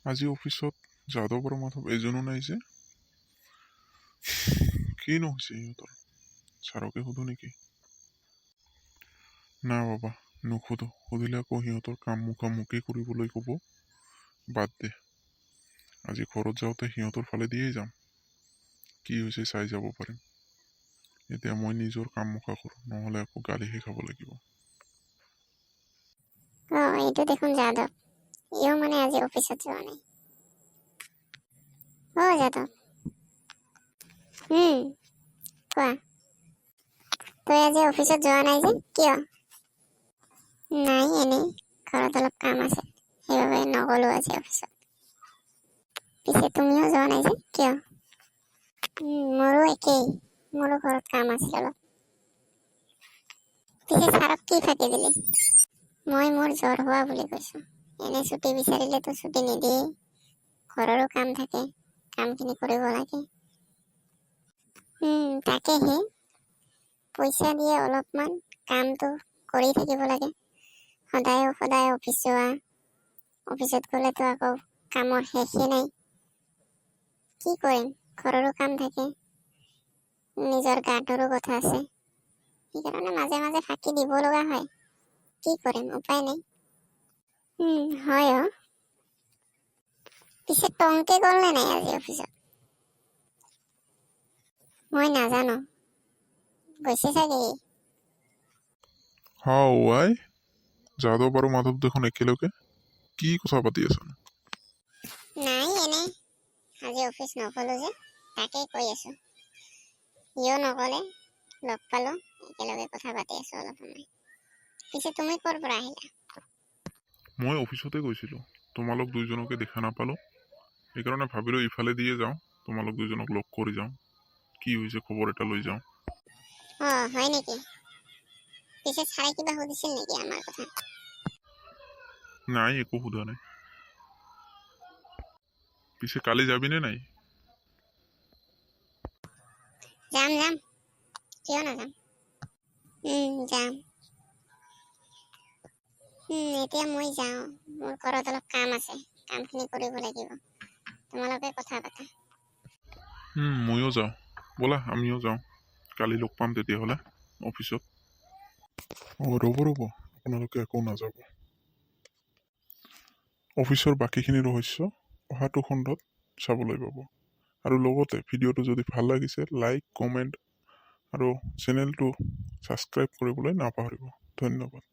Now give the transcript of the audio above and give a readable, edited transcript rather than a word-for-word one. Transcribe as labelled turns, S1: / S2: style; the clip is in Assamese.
S1: আজি অফিচত যাদৱ আৰু মাধৱ এজনো নাই যে? কিনো হৈছে সিহঁতৰ? ছাৰকে সোধো নেকি? না বাবা, নুসুধো। সুধিলে আকৌ সিহঁতৰ কাম মুখা মোকেই কৰিবলৈ ক'ব। বাদ দে। আজি ঘৰত যাওঁতে সিহঁতৰ ফালে দিয়েই যাম, কি হৈছে চাই যাব পাৰিম। এতিয়া মই নিজৰ কাম মুখা কৰোঁ, নহ'লে আকৌ গালিহে খাব লাগিব।
S2: অঁ, এইটো দেখোন যাদৱ। ইও মানে আজি অফিচত যোৱা নাই। অ' যাদৱ। কোৱা। তই আজি অফিচত যোৱা নাই যে, কিয়? নাই, এনেই ঘৰত অলপ কাম আছে, সেইবাবে নগ'লো আজি অফিচত। পিছে তুমিও যোৱা নাই যে, কিয়? মোৰো একেই, মোৰো ঘৰত কাম আছিল অলপ। পিছে ছাৰক কি ফাঁকি দিলি? মই মোৰ জ্বৰ হোৱা বুলি কৈছোঁ। এনে ছুটি বিচাৰিলেতো ছুটি নিদিয়েই। ঘৰৰো কাম থাকে, কামখিনি কৰিব লাগে। তাকেহে, পইচা দিয়ে অলপমান, কামটো কৰি থাকিব লাগে সদায় সদায়। অফিচ যোৱা, অফিচত গ'লেতো আকৌ কামৰ শেষেই নাই। কি কৰিম, ঘৰৰো কাম থাকে, নিজৰ গাটোৰো কথা আছে। সেইকাৰণে মাজে মাজে ফাঁকি দিব লগা হয়। কি কৰিম, উপায় নাই। হয় অ। পিছে টংকে গ'ল নে নাই আজি অফিচত? মই নাজানো, গৈছে চাগে সি।
S1: হাও আই, যাদৱ আৰু মাধৱ দেখোন একেলগে কি কথা পাতি আছা?
S2: নাই, এনেই আজি অফিচ নগ'লো যে, তাকেই কৈ আছোঁ। সিও নগ'লে, লগ পালোঁ, একেলগে কথা পাতি আছোঁ অলপ সময়। পিছে তুমি ক'ৰ পৰা আহিলা?
S1: মই অফিচতে গৈছিলোঁ, তোমালোক দুইজনকে দেখা নাপালোঁ। সেইকাৰণে ভাবিলোঁ ইফালে দিয়ে যাওঁ, তোমালোক দুজনক লগ কৰি যাওঁ, কি হৈছে খবৰ এটা লৈ যাওঁ।
S2: অঁ, হয় নেকি? পিছে ছাৰে কিবা সুধিছিল নেকি আমাৰ কথা?
S1: নাই, একো সোধা নাই। পিছে কালি যাবিনে নাই?
S2: যাম যাম, কিয় নাযাম? যাম। এতিয়া মই যাওঁ, মোৰ ঘৰত অলপ কাম আছে, কামখিনি কৰিব লাগিব। তোমালোকে কথা পাতা।
S1: ময়ো যাওঁ। ব'লা, আমিও যাওঁ। কালি লগ পাম তেতিয়াহ'লে অফিচত। অঁ, ৰ'ব ৰ'ব, আপোনালোকে আকৌ নাযাব। অফিচৰ বাকীখিনি ৰহস্য অহাটো খণ্ডত চাবলৈ পাব। আৰু লগতে ভিডিঅ'টো যদি ভাল লাগিছে, লাইক, কমেণ্ট আৰু চেনেলটো ছাবস্ক্ৰাইব কৰিবলৈ নাপাহৰিব। ধন্যবাদ।